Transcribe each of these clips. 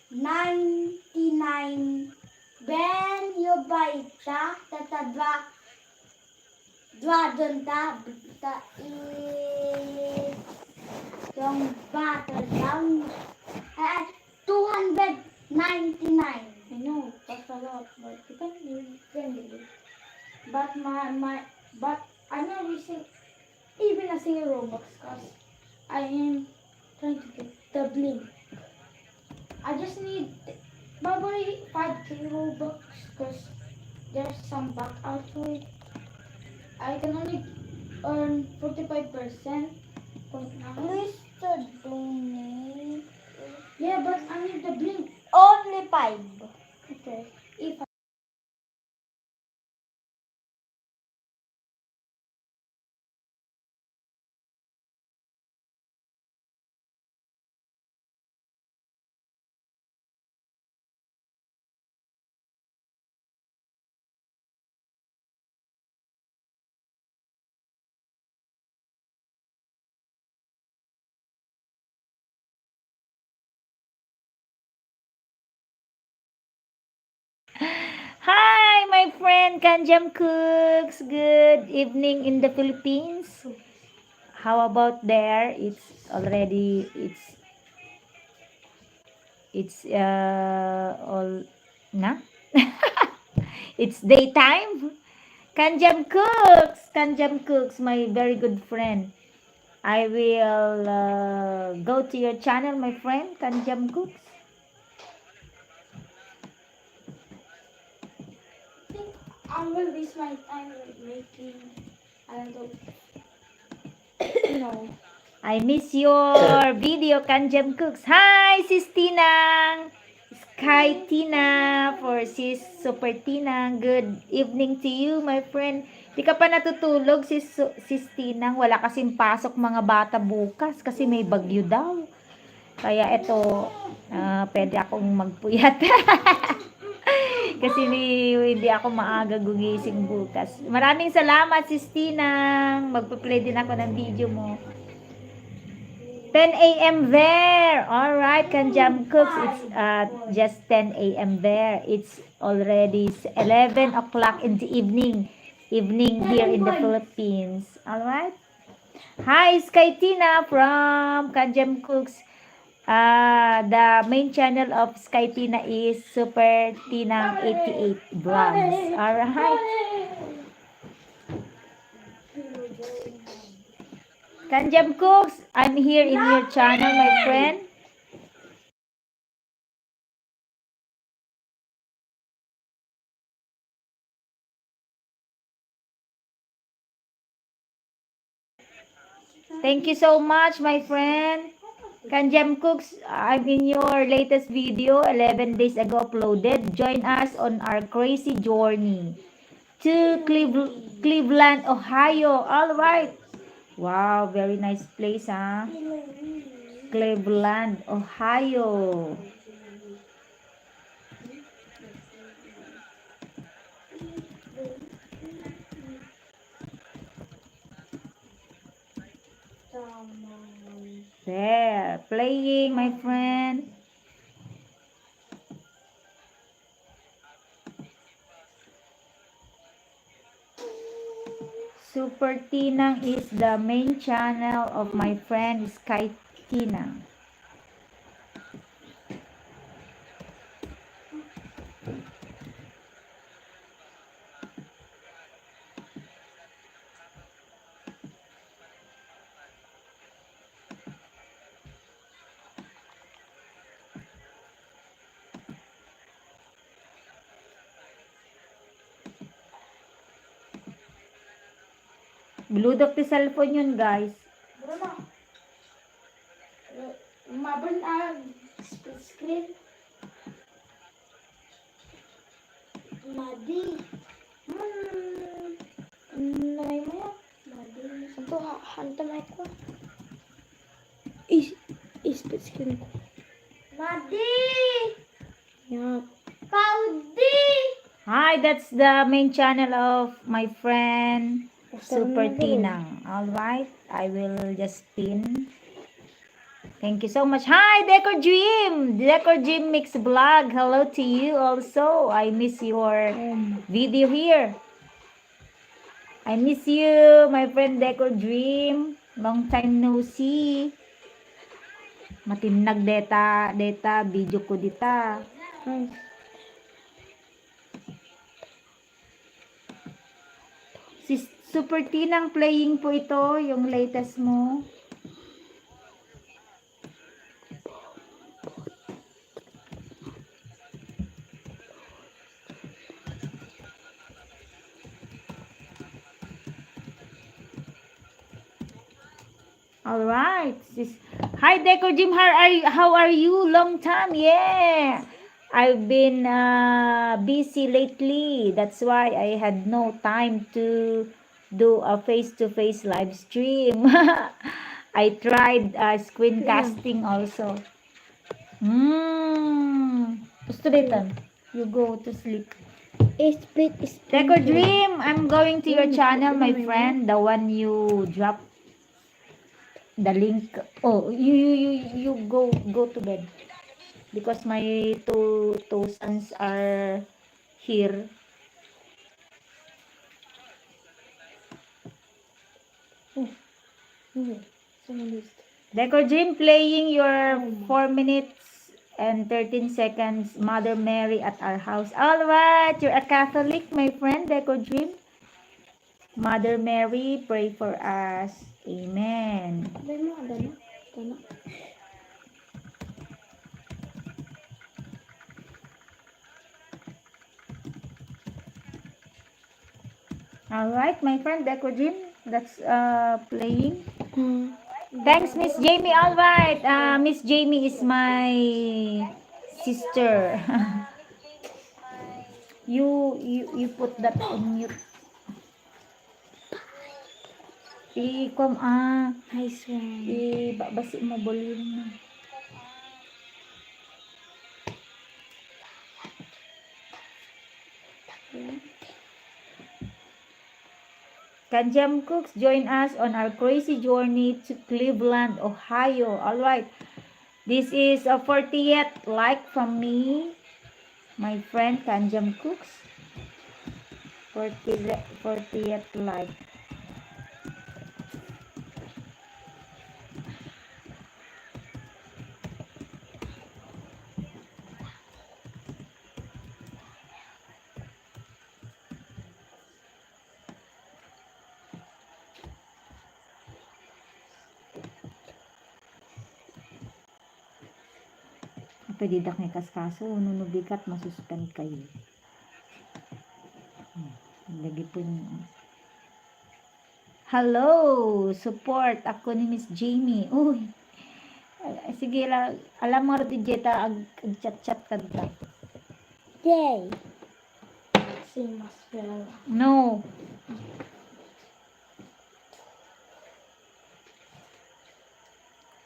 99. Ben you buy ta dwa doon ta is yung battle down 299. I know that's a lot, but you can do it. But but I'm not using even a single Robux because I am trying to get the blink. I just need probably 5k Robux because there's some back out to it. I can only earn 45%. Please donate. Yeah, but I need the blink. Only 5. Okay. If Hi, my friend Kanjam Cooks. Good evening in the Philippines. How about there? It's all na? It's daytime. Kanjam Cooks, my very good friend. I will go to your channel, my friend Kanjam Cooks. I will waste my time making, I don't know. No. I miss your video, Kanjam Cooks. Hi, Sis Tinang. Sky Tina for Sis Super Tinang. Good evening to you, my friend. Di ka pa natutulog, Sis Tinang. Wala kasing pasok mga bata bukas kasi may bagyo daw. Kaya ito, pwede akong magpuyat. Kasi hindi ako maaga gugising bukas. Maraming salamat, Sis Tinang. Magpa-play din ako ng video mo. 10 a.m. there. All right, Kanjam Cooks. It's just 10 a.m. there. It's already 11 o'clock in the evening. Evening here in the Philippines. All right. Hi, Sky Tina from Kanjam Cooks. The main channel of Sky Tina is Super Tina 88 Vlogs. All right. Kanjam Cooks, I'm here in your channel, my friend. Thank you so much, my friend. Kanjam Cooks, I'm in your latest video 11 days ago uploaded. Join us on our crazy journey to Cleveland, Ohio. All right. Wow, very nice place, huh? Cleveland, Ohio. There, playing, my friend. Super Tinang is the main channel of my friend Sky Tinang. Bludok ti cellphone yun, guys. Bro na. Umabon screen. Madi. Nanay mo yan. Madi. Santo, hanta may ko. Split screen ko. Madi! Yup. Paudi! Hi, that's the main channel of my friend Super Tinang. All right, I will just pin Thank you so much. Hi, Decor Dream. Decor Dream Mix Vlog. Hello to you also. I miss your video here. I miss you, my friend Decor Dream. Long time no see. Matinag deta video ko dita. Si Super Tinang playing po ito, yung latest mo. All right. Hi, Deco Jim. How are you? Long time. Yeah. I've been busy lately. That's why I had no time to do a face-to-face live stream. I tried screencasting also. Gusto dito. You go to sleep. Split. Deco Dream, I'm going to your channel, my friend. The one you dropped the link. Oh, you go to bed because my two sons are here. Deco Dream playing your 4 minutes and 13 seconds Mother Mary at our house. All right, you're a Catholic, my friend. Deco Dream. Mother Mary, pray for us. Amen. All right, my friend Deco Jim, that's playing. Thanks, Miss Jamie. All right, Miss Jamie is my sister. you put that on mute. Nice one. Babasi mo volume na. Kanjam Cooks, join us on our crazy journey to Cleveland, Ohio. All right. This is a 40th like from me, my friend Kanjam Cooks. 40th like. Pwede dak ni kaskaso, nunubikat, masuspend kayo. Lagi po niyo. Hello! Support ako ni Miss Jamie. Uy! Sige lang, alam mo rin Jetta, ag-chat-chat ka dito. Yay! Same as well. No!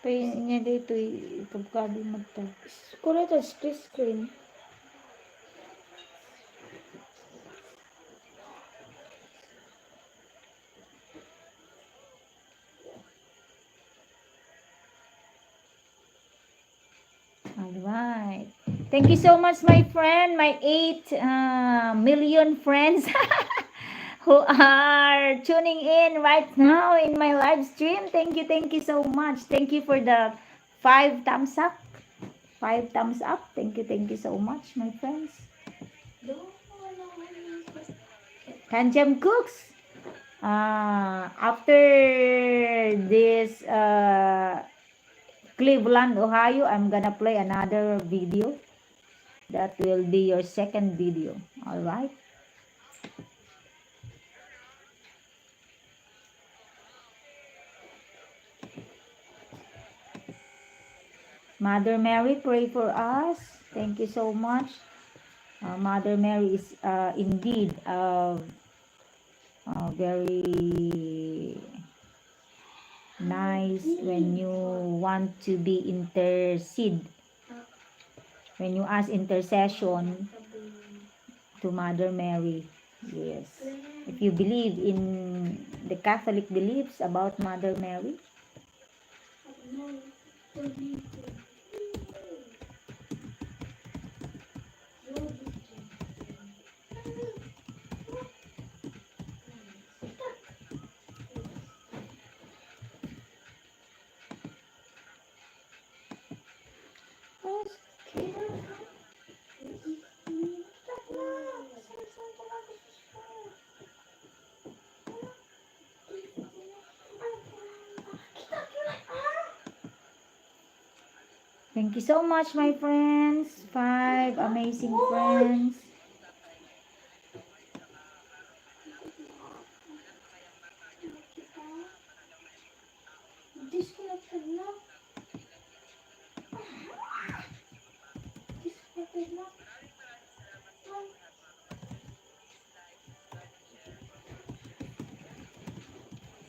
Pwede niya dito, ikabkado magta. Correct, split screen. Alright. Thank you so much, my friend, my 8 million friends who are tuning in right now in my live stream. Thank you so much. Thank you for the 5 thumbs up. 5 thumbs up. Thank you so much, my friends. Kanjam Cooks. After this Cleveland, Ohio, I'm gonna play another video. That will be your second video. All right. Mother Mary, pray for us. Thank you so much. Mother Mary is indeed very nice when you want to be intercede. When you ask intercession to Mother Mary. Yes. If you believe in the Catholic beliefs about Mother Mary. Thank you so much, my friends. 5 amazing friends. Disconnected na. Disconnected na.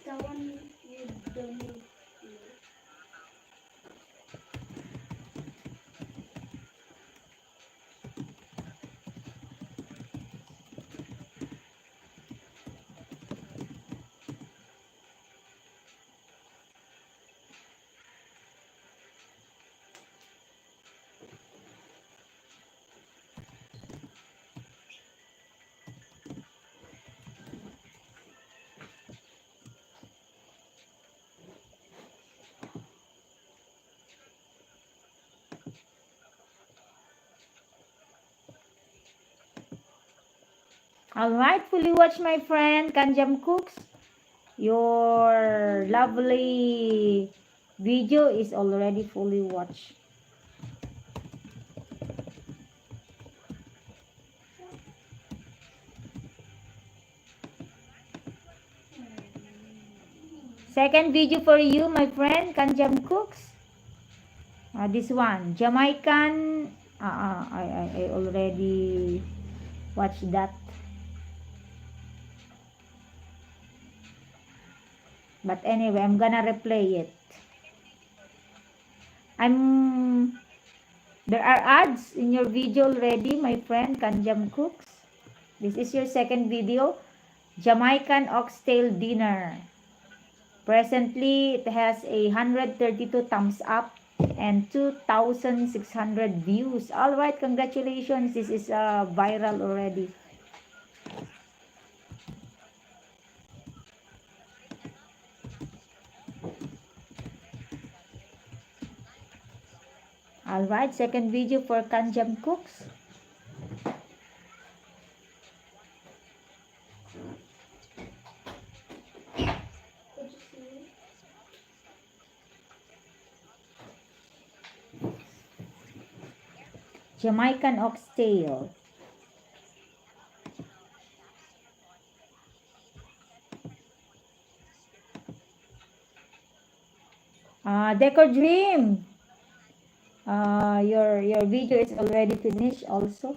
The one with the milk. Alright, fully watch, my friend Kanjam Cooks. Your lovely video is already fully watched. Second video for you, my friend Kanjam Cooks. This one, Jamaican. I already watched that. But anyway, I'm gonna replay it. There are ads in your video already, my friend Kanjam Cooks. This is your second video, Jamaican oxtail dinner. Presently, it has 132 thumbs up and 2,600 views. All right, congratulations. This is viral already. All right, second video for Kanjam Cooks. Jamaican oxtail. Decor Dream. Your video is already finished also.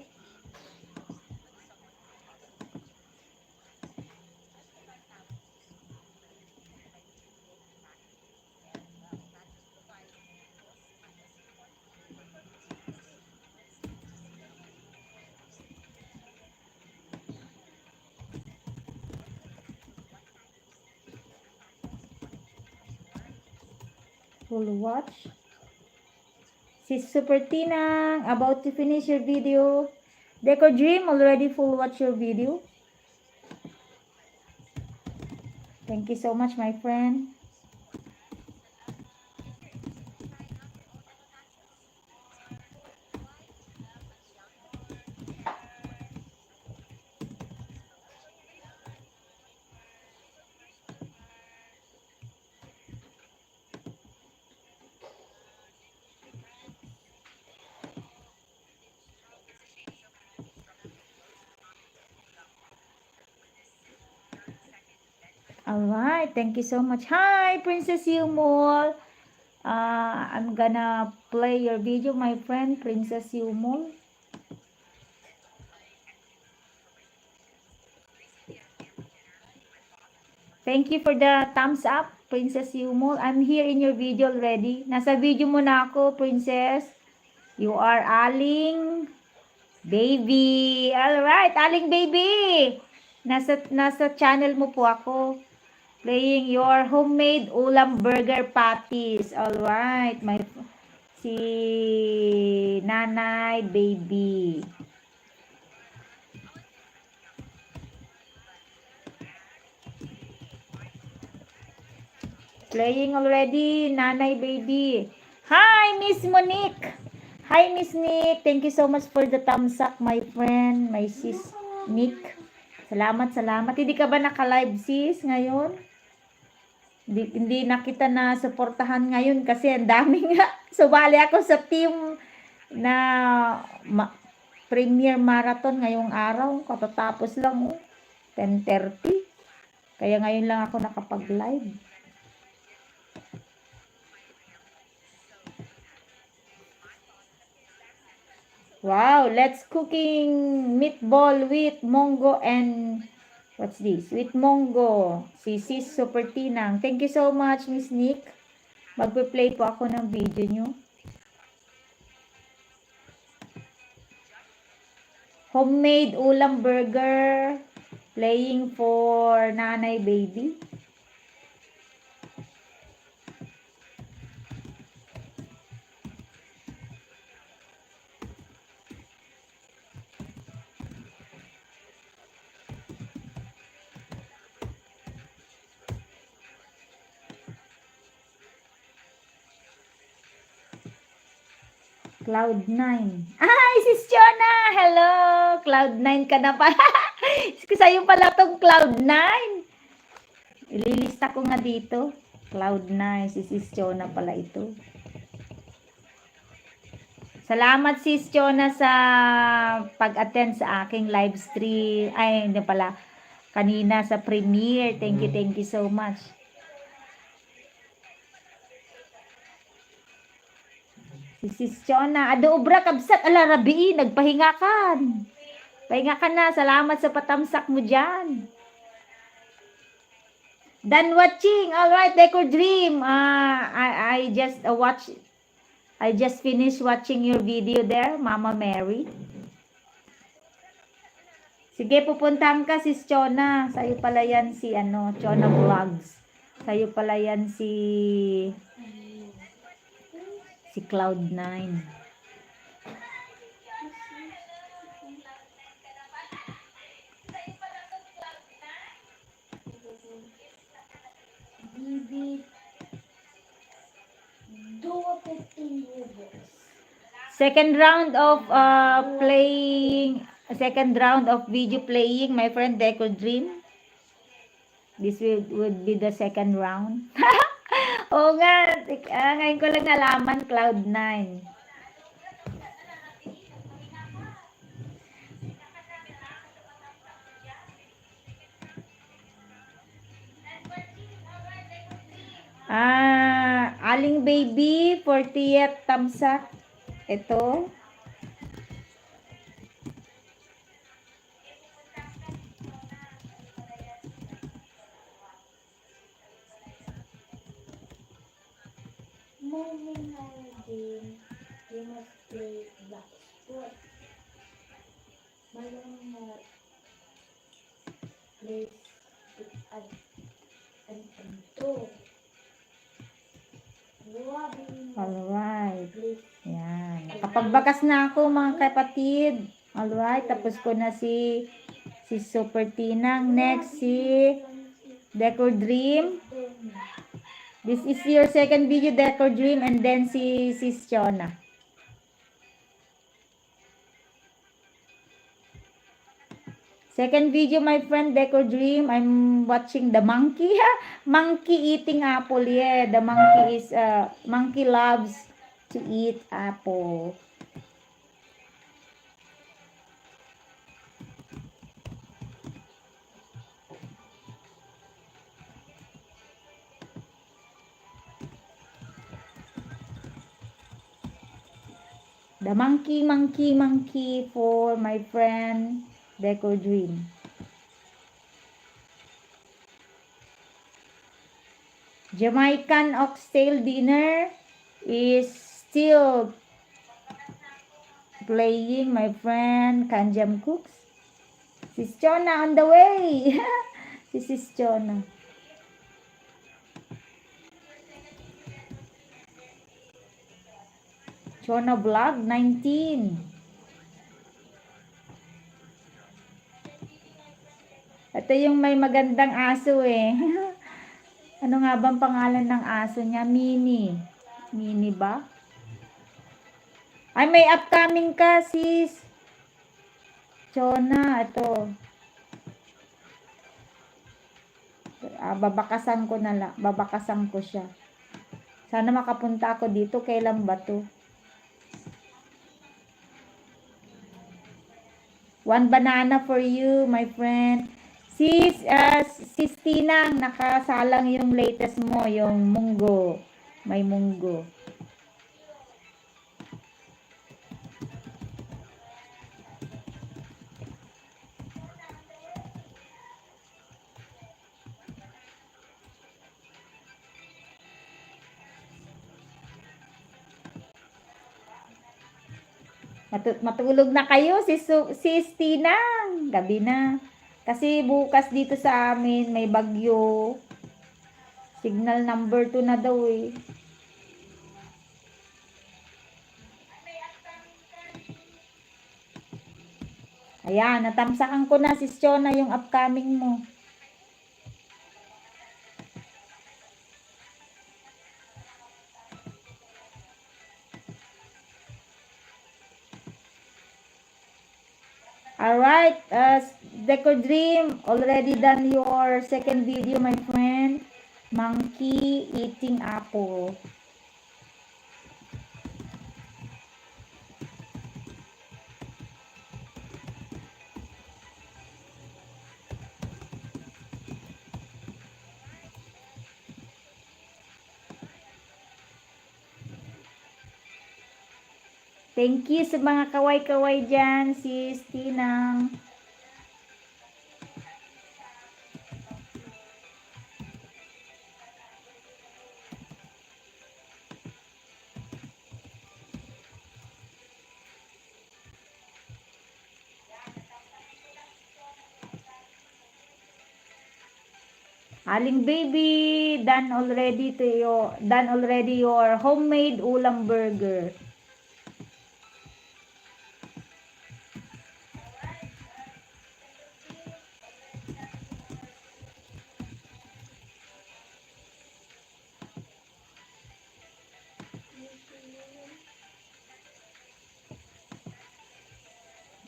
Full watch. Sis Super Tinang, about to finish your video. Decor Dream, already full watch your video. Thank you so much, my friend. Alright, thank you so much. Hi, Princess Yumol. I'm gonna play your video, my friend, Princess Yumol. Thank you for the thumbs up, Princess Yumol. I'm here in your video already. Nasa video mo na ako, Princess. You are Aling Baby. Alright, Aling Baby. Nasa channel mo po ako. Playing your homemade ulam burger patties. Alright, si Nanay Baby. Playing already, Nanay Baby. Hi, Miss Monique. Hi, Miss Nick. Thank you so much for the thumbs up, my friend, my sis Nick. Salamat, salamat. Hindi ka ba naka-live, sis, ngayon? Hindi na kita na suportahan ngayon kasi ang dami nga. Sumali ako sa team na Premier Marathon ngayong araw. Katatapos lang, 10:30. Kaya ngayon lang ako nakapag-live. Wow, let's cooking meatball with mongo and what's this? With mongo. Si Sis Super Tinang. Thank you so much, Miss Nick. Magpe-play po ako ng video nyo. Homemade ulam burger. Playing for Nanay Baby. Cloud9. Ay, Sis Chona! Hello! Cloud9 ka na pala. Sa'yo pala tong Cloud9. Ililista ko nga dito. Cloud9. Si Sis Chona pala ito. Salamat, Sis Chona, sa pag-attend sa aking live stream. Ay, hindi pala. Kanina sa premiere. Thank you so much. Si Sis Chona, adda obra kabsat, ala rabiim, nagpahinga ka. Pahinga ka na, salamat sa patamsak mo dyan. Done watching, alright, Deco Dream. I just finished watching your video there, Mama Mary. Sige, pupuntahan ka, Sis Chona. Sa'yo pala yan si, Chona Vlogs. Sa'yo pala yan si Cloud9. Second round of video playing, my friend Deco Dream. This would be the second round. Oo nga, ngayon ko lang nalaman, Cloud9. Aling Baby, 40th thumbs up. Ito. Moving on game, you must play black sport. Mayroong place with adda. Alright. Yan. Nakapagbakas na ako, mga kapatid. Alright. Tapos ko na si Super Tinang. Next, si Deco Dream. This is your second video, Deco Dream. And then si Sis Chona. Second video, my friend, Deco Dream. I'm watching the monkey. Monkey eating apple. Yeah, the monkey is, monkey loves to eat apple. The monkey for my friend Deco Dream. Jamaican oxtail dinner is still playing, my friend Kanjam Cooks. Sis Chona on the way. Sis Chona. Chona Vlog 19. Ito yung may magandang aso eh. Ano nga bang pangalan ng aso niya? Mini. Mini ba? Ay, may upcoming ka, sis. Chona, ito. Babakasan ko na lang. Babakasan ko siya. Sana makapunta ako dito. Kailan ba to? One banana for you, my friend. Sis Tinang, nakasalang yung latest mo, yung munggo. May munggo. Matulog na kayo, sis Tinang. Gabi na. Kasi bukas dito sa amin, may bagyo. Signal number 2 na daw eh. Ayan, natamsakan ko na, sis Chona, yung upcoming mo. Alright, Deco Dream, already done your second video, my friend. Monkey eating apple. Thank you sa mga kaway-kaway dyan, sis Tinang. Aling baby, done already your homemade ulam burger.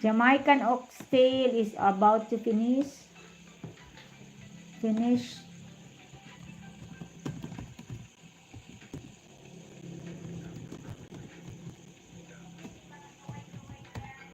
Jamaican oxtail is about to finish.